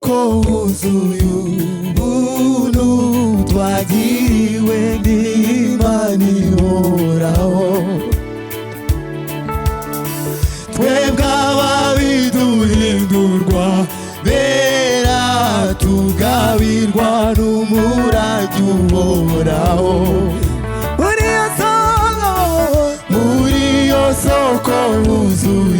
Ko wuzuye ubuntu twagiriwe n'Imana ihoraho, twebwe ababi duhindurwa bera, tugabirwa n'umurage uhoraho. Muri iyo soko, Muri iyo soko wuzuye.